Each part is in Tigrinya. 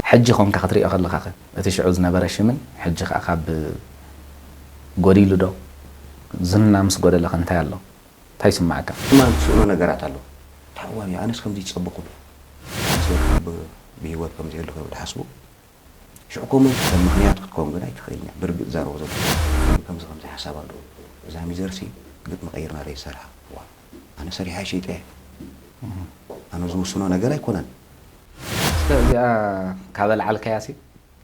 ሕጂ ኾንካ ክትሪኦ ከለኻ ኸ፣ እቲ ሽዑ ዝነበረ ሽምን ሕጂ ኸኣ ካብ ጎዲሉ ዶ? ዝና ምስ ጎደለ ኸ እንታይ ኣሎ? እንታይ ይስምዓካ? ሕማም ትስእኖ ነገራት ኣሎ። ተሓዋኒ፣ ኣነስ ከምዚ ይጸበኹ። ኣነስ ወዲ ብ-፣ ብህይወት ከምዚ የሉ ከም ትሓስቡ። ሽዑ ኮመንት ከም ምኽንያት ክትከውን ግን ኣይትኽእልን እያ። ብርግጽ ዛረቦ ዘለኹ ከምዚ ከምዚ ሓሳብ ኣሎ። እዛ ሚዘርሲ ግጥሚ ቀይርና ዶ ይሰርሓ? ዋ፣ ኣነ ሰሪሓ ሸይጠ እየ። ኣነ ዝውስኖ ነገር ኣይኮነን። እስከ እዚኣ ካብ ኣልዓልካያ ሲ፣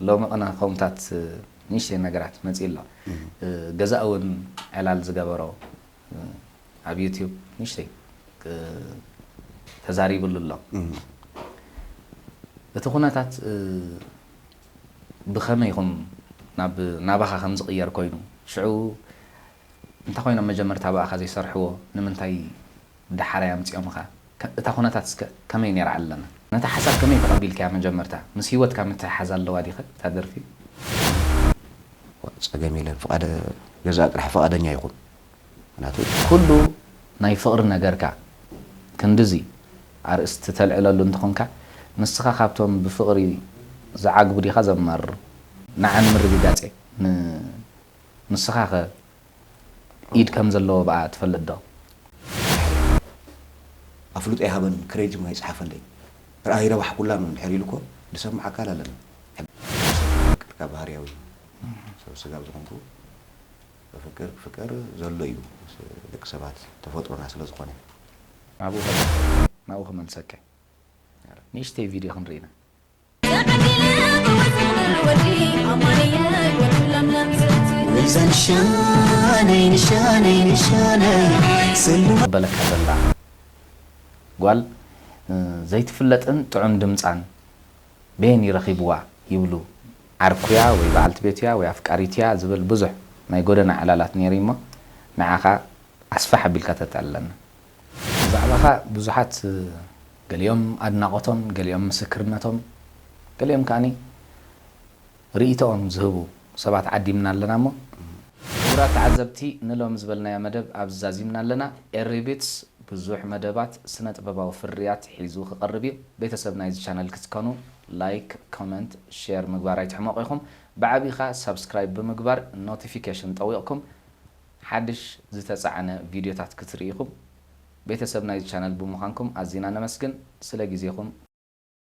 ሎሚ ቅነ ከምታት ንእሽተይ ነገራት መጺእ ኣሎ። እህ። እ፣ ገዛ እውን ዕላል ዝገበሮ፣ እ፣ ኣብ ዩትዩብ ንእሽተይ፣ እ፣ ተዛሪብሉ ኣሎ። እህ። እቲ ኩነታት፣ እ፣ ብኸመይ ይኹን ናብ፣ ናባኻ ከም ዝቕየር ኮይኑ፣ ሽዑ እንታይ ኮይኖም መጀመርታ ብኣኻ ዘይሰርሕዎ? ንምንታይ ዳሓራይ ኣምጺኦምኻ? ከ-፣ እታ ኩነታት እስከ ከመይ ነይራ ኣለና? ነታ ሓሳብ ከመይ ተቐቢልካያ መጀመርታ? ምስ ህይወትካ ምትሕሓዝ ኣለዋ ዲኸ እታ ደርፊ? ጸገም የለን። ፍቓደ-፣ ገዛእ ጥራሕ ፍቓደኛ ይኹን። ምኽንያቱ ኩሉ ናይ ፍቕሪ ነገርካ ክንድዚ ኣርእስቲ ተልዕለሉ እንተኾንካ፣ ንስኻ ካብቶም ብፍቕሪ ዝዓግቡ ዲኻ ዘማርሩ? ንዓ ንምርግጋጽ እየ። ን-፣ ንስኻኸ ኢድ ከም ዘለዎ ብኣ ትፈልጥ ዶ? ኣፍልጦ ይሃበን ክሬዲት እውን ኣይጽሓፈለይ። ረኣ ይረባሕኩላን እንድሕር ኢሉ እኮ ዝሰምዕ ኣካል ኣለና። ፍቅር ካብ ባህርያዊ ሰብ ስጋ ዝኾንኩ፣ ፍቅር፣ ፍቅር ዘሎ እዩ። ደቂ ሰባት ተፈጥሮና ስለ ዝኾነ። ናብኡ ከ-፣ ናብኡ ክመልሰካ። ንእሽተይ ቪድዮ ክንርኢ ኢና። እዘን ሻነይ ንሻነይ ንሻነይ ስሉ በለካ ዘላ ጓል፣ እ፣ ዘይትፍለጥን ጥዑም ድምጻን በየን ይረኺብዋ ይብሉ። ዓርኩያ ወይ በዓልቲ ቤትያ ወይ ኣፍቃሪትያ ዝብል ብዙሕ ናይ ጎደና ዕላላት ነይሩ እሞ፣ ንዓኻ ኣስፋሕ ኣቢልካ ተጠለና። ብዛዕባኻ ብዙሓት፣ ገሊኦም ኣድናቖቶም፣ ገሊኦም ምስክርነቶም፣ ገሊኦም ከኣኒ ርእይቶኦም ዝህቡ ሰባት ዓዲምና ኣለና እሞ፣ ክቡራት ተዓዘብቲ፣ ንሎሚ ዝበልናዮ መደብ ኣብዚ ዛዚምና ኣለና። ኤሪ ቢትስ ብዙሕ መደባት ስነ ጥበባዊ ፍርያት ሒዙ ክቐርብ እዩ። ቤተሰብ ናይዚ ቻነል ክትኮኑ ላይክ፣ ኮመንት፣ ሼር ምግባር ኣይትሕመቑ ኢኹም። ብዓቢኻ ሳብስክራይብ ብምግባር ኖቲፊኬሽን ጠዊቕኩም ሓድሽ ዝተጻዕነ ቪድዮታት ክትርኢ ኢኹም። ቤተሰብ ናይዚ ቻነል ብምዃንኩም ኣዚና ነመስግን። ስለ ግዜኹም